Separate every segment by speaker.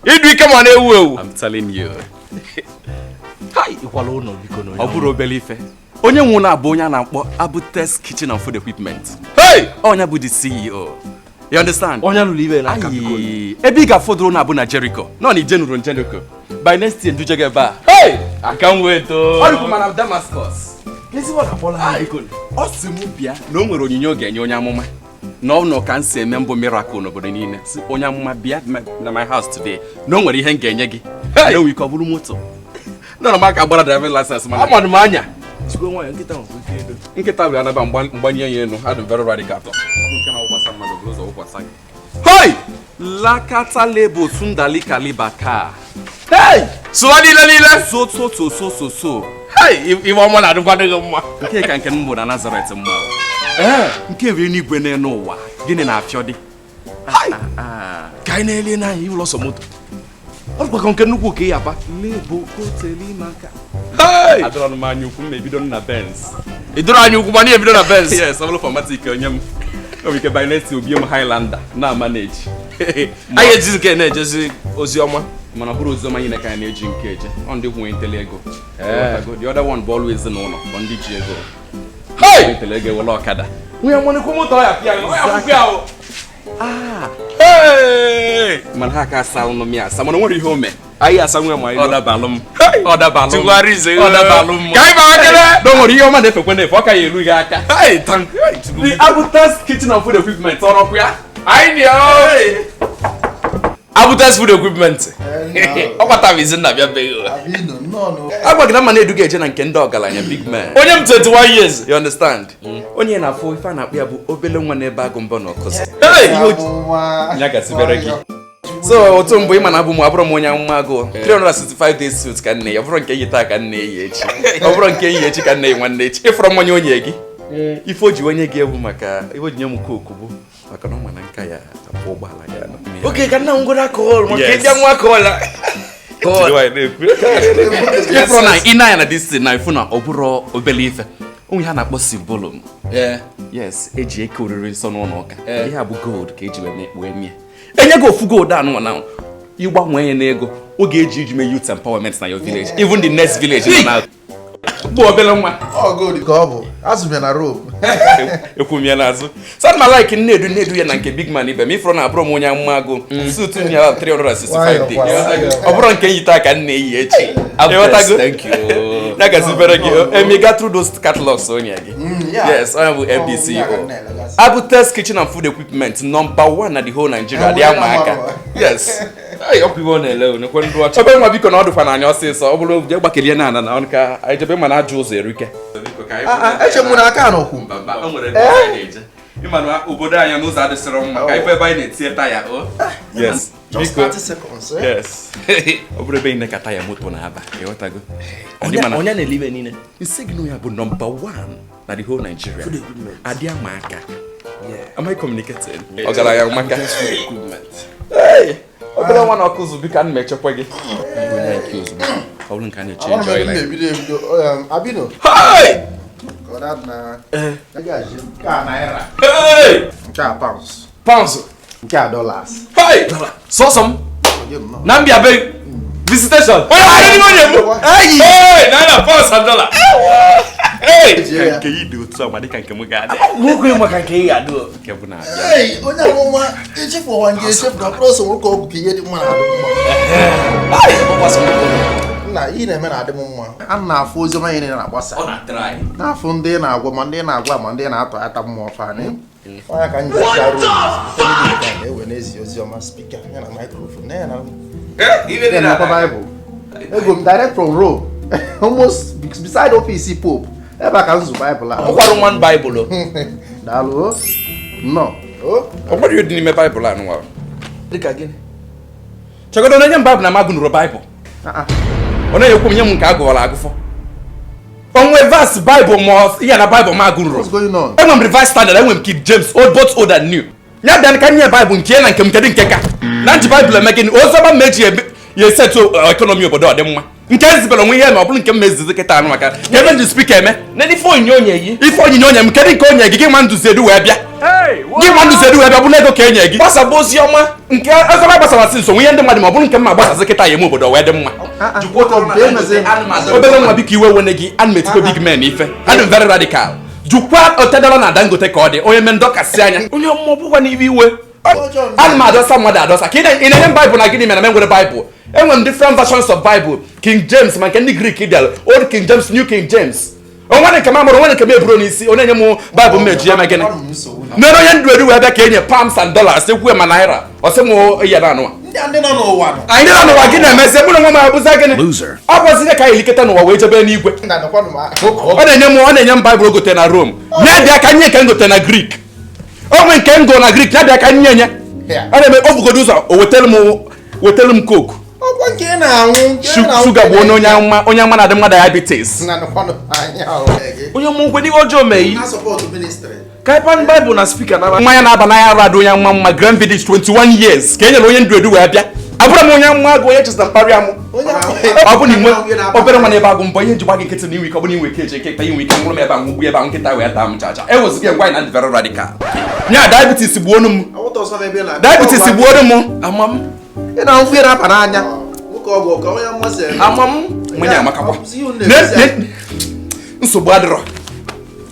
Speaker 1: Ịdụ ike ma na-ewu ewu.
Speaker 2: I'm telling you.
Speaker 1: Hai, ịkwala ụlọ biko na
Speaker 2: Ọ bụrụ obere ife. Onye nwe ụlọ abụ onye a na-akpọ Abutes Kitchen and Food Equipment.
Speaker 1: Hey!
Speaker 2: Onye bụ the CEO. You understand?
Speaker 1: Onye lụrụ ibe n'aka biko.
Speaker 2: Ayi, ebe ị ga-afọdụrụ na-abụ na Jericho. Nọ na ije nụrụ Jericho. By next year, nduje gị ebe a.
Speaker 1: Hey! I can't wait o.
Speaker 2: Ọ dịkwa mana Damascus.
Speaker 1: Ezigbo na-akpọla ha biko.
Speaker 2: Ọ sị m bịa na o nwere onyinye ọ ga-enye onye amụma na ọ nọ ka m si eme mbụ miracle n'obodo niile, si onye amụma bịa na my house today, na o nwere ihe m ga-enye gị.
Speaker 1: Hey!
Speaker 2: Na o nwere ike ọ bụrụ moto nọ na m aka gbara driving license, mana
Speaker 1: Amadụ m anya. Jikwa nwayọ, nkịta nwekwa ike edo.
Speaker 2: Nkịta bụ anaba mgbanye ya elu. Adị m very radical atọ nke na-awụkwasa mmadụ bụrụ ụzọ wụkwasa gị. Hey! Lakata lebo sundali kalibaka.
Speaker 1: Hey! Sụwa niile niile.
Speaker 2: So so so so so so.
Speaker 1: Hey! Ife ọma na-adịkwado gị mma.
Speaker 2: Nke ka nke m bụ na Nazaret mma.
Speaker 1: Ee.
Speaker 2: Nke bụ eluigwe n'elu ụwa, gịnị na-afịọ dị?
Speaker 1: Ka anyị na-ele n'anya iwụlọ sọ moto. Ọ dịkwa ka nke nnukwu ka ị aba.
Speaker 2: Lebo koteli maka.
Speaker 1: Hey!
Speaker 2: Adọrọ m anya ukwu, m ebido na Benz.
Speaker 1: Ị dọrọ anya ukwu mana ị ebido na Benz.
Speaker 2: Yes, ọ bụrụ 4Matic onye m. O nwere ike by next year obie m Highlander na manage.
Speaker 1: Anyị ejizi nke na-ejezi ozi ọma.
Speaker 2: Mana ọ bụrụ oziọma anyị ka anyị na-eji nke eje. Ọ ndị nwe ntele ego. The other one bụ ọlụ ezinụlọ bụ ndị ji ego.
Speaker 1: Hey!
Speaker 2: Ntele ego ewere ọkada.
Speaker 1: Nwunye mmanụ moto ọ ya pịa ọ ya pịa o.
Speaker 2: Ah!
Speaker 1: Hey!
Speaker 2: Mana ha ka asa ụnụ m ya asa, mana o nwere ihe o mee.
Speaker 1: Anyị asa nwunye ma anyị
Speaker 2: Ọ dabalụ m. Ọ dabalụ m.
Speaker 1: Tụgharị ize.
Speaker 2: Ọ dabalụ m.
Speaker 1: Ka anyị baa kele.
Speaker 2: Na o nwere ihe ọma na-efekwe na-efe, ọ ka ya eru gị aka.
Speaker 1: Hey, thank hey, Chukwu.
Speaker 2: The Abutes Kitchen and Food Equipment ọrọkwu ya.
Speaker 1: Anyị dị o. Abutes Food Equipment. Ọ kwatara izi nna bịa beghị.
Speaker 3: Abino, nnọọ.
Speaker 2: Agwa gị na mma na-eduga eje na nke ndị ọgaranya, big man.
Speaker 1: Onye m 21 years.
Speaker 2: You understand? Onye na-afụ ife a na-akpọ ya bụ obele nwa n'ebe agụ mbọ na ọkụzụ.
Speaker 1: Hey!
Speaker 3: Amụma.
Speaker 2: Ya gasịbere gị. So otu mbụ ịma na abụ m abụrụ m onye amụma agụụ 365 days suit ka nne ya, ọ bụrụ nke yi taa ka nne eyi echi, ọ bụrụ nke yi echi ka nne yi nwanne echi. Ịfụrọ mmanya onye gị, ife o ji onye gị ewu maka ife o ji nye m Coke bụ maka na ọ ma na nka ya akwụ ụgbọala ya nọ.
Speaker 1: Oke ka nna m gwara alcohol maka
Speaker 2: Yes.
Speaker 1: ịbịa nwa alcohol a.
Speaker 2: Ịfụrọ na ị na-anya na this thing na ịfụ na ọ bụrụ obele ife onwe ha na-akpọ cimbalom. Yes, eji eke oriri nsọ n'ụlọ ụka. Ihe a bụ gold ka eji wee mie. Enye gị ofu gold anụ na ịgbanwe ya n'ego, oge eji iji mee youth empowerment na your village, even the next village nọ na bụ obere nwa.
Speaker 3: Ọ gold ka ọ bụ. Azụ bịa na Rome.
Speaker 2: Ekwu m ya n'azụ so ana m like nnedu nnedu ya na nke big man ibe m. Ifụrụ na abụrụ m onye amụma agụ suit m ya 365 days, ọ bụrụ nke yi taa ka m na-eyi echi. Ịghọtago?
Speaker 1: Thank you.
Speaker 2: Ya gazibere gị. Emi ga through those catalogs onye gị.
Speaker 3: Yeah.
Speaker 2: Yes, onye bụ
Speaker 3: Oh,
Speaker 2: MDCO.
Speaker 3: ya ka m na-elegasị.
Speaker 2: Abutes Kitchen and Food Equipment, number one na the whole Nigeria dị ama aka. Yes.
Speaker 1: Hey, ọkwa ibe ọ na-ele o, nekwe ndụ ọcha.
Speaker 2: Ebe nwa biko na ọ dụkwa n'anya ọsịsọ, ọ bụrụ jee gbakelie na ana na ọnụ ka anyị jebe, mana ajọ ụzọ eruke.
Speaker 3: Ah, ah, eche m na aka n'okwu.
Speaker 2: Mba, o nwere ebe anyị na-eje. Ịma na obodo anyị n'ụzọ adịsịrọ mma, ka ife ebe anyị na-etinye taya o. Yes.
Speaker 3: Just
Speaker 2: Biko.
Speaker 3: 30 seconds. Eh?
Speaker 2: Yes. Ọ bụrụ ebe ị na-eka taya moto na-aba, ịghọtago? Ndị mana
Speaker 1: Onye na-ele ibe niile.
Speaker 2: Isi gị na ya bụ number one na the whole Nigeria.
Speaker 1: Food equipment.
Speaker 2: Adị ama aka.
Speaker 1: Yeah.
Speaker 2: Am I communicating? Ọgaranya maka.
Speaker 1: Food equipment.
Speaker 2: Hey! Obere nwa na ọkụzụ, biko, ana m echekwa gị. Onye nke ozugbo. Ọ bụrụ nke a na-eche
Speaker 3: Ọ
Speaker 2: enjoy
Speaker 3: na
Speaker 2: life.
Speaker 3: ebido ebido. Abino.
Speaker 1: Hey!
Speaker 3: Ka ọ na na. Ego aji. Nke a naira.
Speaker 1: Hey!
Speaker 3: Nke a pounds.
Speaker 1: Pounds.
Speaker 3: Nke a dollars.
Speaker 1: Hey! Sọsọ m.
Speaker 3: Onye m nọ.
Speaker 1: Na mbịa be visitation. Onye ahụ n'ime onye m.
Speaker 3: Hey!
Speaker 1: Hey! Naira, pounds and dollar. Hey!
Speaker 3: Eji ya.
Speaker 2: Nke yi dị otu a ma dịka nke m ga-adị.
Speaker 1: Nwoke maka nke ị ga-adị o.
Speaker 2: Nke bụ na-abịa.
Speaker 3: Hey, onye amụma echefu ụwa nke echefu na ọkpụrụ ọsọ nwoke ọgwụ ka ihe dị mma na-adị mma.
Speaker 1: Hey! Ọgbasọ m.
Speaker 3: Nna, ihe na-eme na-adị m mma. A na-afụ ozi ọma niile na-agbasa.
Speaker 2: Ọ na-try.
Speaker 3: Na-afụ ndị na-agwọ, ma ndị na-agwa, ma ndị na-atọ ata mmụọ fanị. Onye ka m ji achị arụ na-ewe n'ezi ozi ọma, speaker ya na microphone na ya na
Speaker 1: Ibe dị
Speaker 3: ya
Speaker 1: na
Speaker 3: na Bible. Ego m direct from Rome, almost beside office Pope. Ebe a ka m zụ Bible a.
Speaker 1: Ọkwarụ nwa Baịbụl o.
Speaker 3: Daalụ o. Nnọọ. O.
Speaker 2: Ọ nwere ihe dị n'ime Baịbụl a nụwa.
Speaker 1: Dịka gịnị?
Speaker 2: Chegodo na onye m Baịbụl na m agụnụrụ Baịbụl.
Speaker 3: Ah, ah.
Speaker 2: Ọ na-ekwu m nye m nke agụwara agụfọ. Onwe verse Baịbụl ma ọ ya na Baịbụl m agụnụrụ.
Speaker 3: What's going on?
Speaker 2: Enwe m Revised Standard, enwe m King James, old, both old and new. Ya bịa ka nye Baịbụl nke ya na nke m, kedu nke ka? Na nji Baịbụl eme gịnị? Oziọma m eji eme ya esetu economy obodo ọ dị mma. Nke ezibere onwe ihe ma ọ bụrụ nke m mezizi kịta anụ maka ka ebe nji speaker eme.
Speaker 1: N'elu ife onyinye onye yi.
Speaker 2: Ife onyinye onye m, kedu nke onye gị? Gị nwa nduzi edu wee bịa. Gị nwa nduzi edu wee bịa, bụ na ego ka enye gị.
Speaker 1: Gbasaba ozi ọma.
Speaker 2: Nke ọzọba gbasara si nso ihe ndị mmadụ ma ọ bụrụ nke m ma gbasazi kịta ya eme obodo wee dị mma. Obere nwa, biko, iwe wene gị, ana m etikwe big men ife, adị m very radical. Jukwa otedọla na Dangote ka ọ dị onye mee ndọkasị anya.
Speaker 1: Onye ọmụmụ bụkwa n'ibe iwe.
Speaker 2: Ana m adọsa mmadụ adọsa ka ị na-enye m Baịbụl na gịnị mere na m enwere Baịbụl? Enwere m different versions of Bible, King James, ma nke ndị Greek dere, Old King James, New King James. Onwere nke m amụrụ, onwere nke m eburo n'isi. Onye enye m Baịbụl m eji eme gịnị? Mere onye ndụ eru wee bịa ka enye pounds and dollars, ekwuwe ma naira, ọ sị m ya na anụwa.
Speaker 3: Ndị nọ n'ụwa nọ.
Speaker 2: Anyị nọ n'ụwa gị na-emezi mụ na onwe m abụza gịnị? Ọ bụzi ka anyị liketa n'ụwa wee jebe n'igwe. Ọ na-enye m Baịbụl ogote na Rome, ya bịa ka nye nke m gote na Greek. O nwe nke m go na Greek, ya bịa ka nye nye. Ọ na-eme o bugodo ụzọ o wetelu m Coke.
Speaker 3: Ọkwa nke ị na-anwụ, nke ị na-anwụ.
Speaker 2: Shuga bụ onye ama, onye ama na-adị mma diabetes.
Speaker 3: Na nụkwanụ anya o.
Speaker 1: Onye ọmụmụ nkwe n'ihe ọjọọ mee yi.
Speaker 3: Na support ministry.
Speaker 1: Ka ịpan Baịbụl na speaker na
Speaker 2: Mmanya na-aba n'anya arụ adị onye ama mma. Grand Village 21 years ka e nyere onye ndu edu wee bịa. Abụrụ m onye amụma agụ onye chesa mkparị amụ. Ọ bụ na inwe obere nwa n'ebe agụ mbọ ihe njikwa gị nkịtị na inwe ike, ọ bụ na inwe ike eji eke ịta inwe ike nwụrụ m ebe ahụ gbu ebe ahụ nkịta wee taa m chacha. Eweziga ngwa anyị na ndị very radical nya diabetes gbuonu m.
Speaker 3: Awụta ọsọ m ebe ị na-
Speaker 2: Diabetes gbuonu m.
Speaker 1: Ama m.
Speaker 3: Ị na-anwụ ihe na-aba n'anya. Nwoke ọgwụ ka onye mmasị eme.
Speaker 1: Ama m.
Speaker 2: Mmanya amakakwa.
Speaker 3: Ọ bụzi ihe unu na-emezi anyị.
Speaker 2: Nsogbu adịrọ,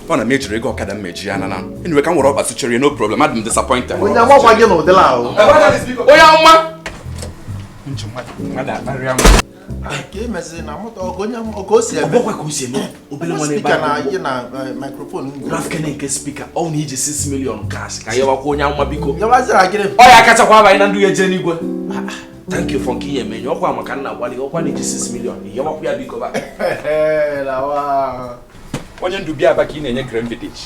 Speaker 2: ọ na m ejiri ego ọkada m meji ya na anyway ka m were ọkpa sụchere, no problem. Adị m disappointed.
Speaker 3: Onye agbakwa gị n'ụdịla ahụ.
Speaker 2: Onye ọma mmadụ akparịa m.
Speaker 3: Ka e meziri na moto ọgụ onye ọgụ o si eme.
Speaker 1: Ọgbọkwa ka o si eme obere nwa n'ebe
Speaker 3: Speaker na
Speaker 1: ahụ.
Speaker 3: ihe na microphone ngwo.
Speaker 1: Rafkene nke speaker, ọ na iji 6 million cash ka yawakwa onye amụma, biko.
Speaker 3: Yawazira gịnị?
Speaker 1: Ọ ya kachakwa abanye na ndụ ya eje n'igwe. Thank you for nke ihe emenye ọkwa maka nna gwalị ọkwa na iji 6 million yawakwa ya, biko ba.
Speaker 3: Lawa.
Speaker 2: Onye ndu bịa aba ka ị na-enye Grand Village,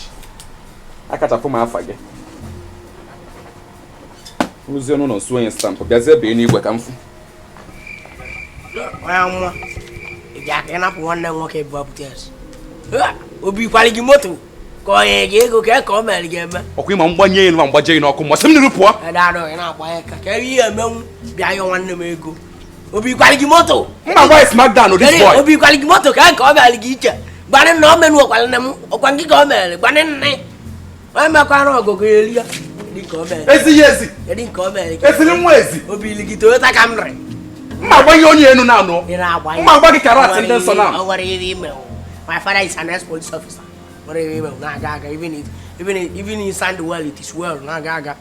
Speaker 2: akachapụ m afa gị rụzie n'ụlọ nsu onye stamp bịazie bee n'igwe ka m fụ.
Speaker 4: Onye amụma, ị bịa ka ị napụ nwanne m nwoke bụ Abutes obi kwali gị moto ka ọ nye gị ego ka o mere gị eme.
Speaker 2: Ọkwa ịma mgbanye elu ma mgbaje n'ọkụ ma sị m n'iru pụọ.
Speaker 4: Ede anụ ị na-agbanye ka ebe ihe emenwu bịa yọ nwanne m ego obi kwali gị moto.
Speaker 2: Mma gwa smackdown this boy.
Speaker 4: Obi kwali gị moto ka o mere gị iche gbanị na o menu ọkwali nne m ọkwa gị ka o mere gbanị nne onye mekwara ọgụgụ elu ya dị nke o mere.
Speaker 2: Ezighi ezi.
Speaker 4: Kedu nke o mere gị?
Speaker 2: Ezili nwa ezi.
Speaker 4: Obi ili gị Toyota Camry.
Speaker 2: Mma gbanye onye enu na anụ.
Speaker 4: Ị na-agbanye.
Speaker 2: Mma gwa gị karat ndị nsọ na.
Speaker 4: O nwere ihe ime. My father is an ex-police officer. Nwere ihe ime na-aga aga, even if even if, even in sound well, it is well na-aga aga.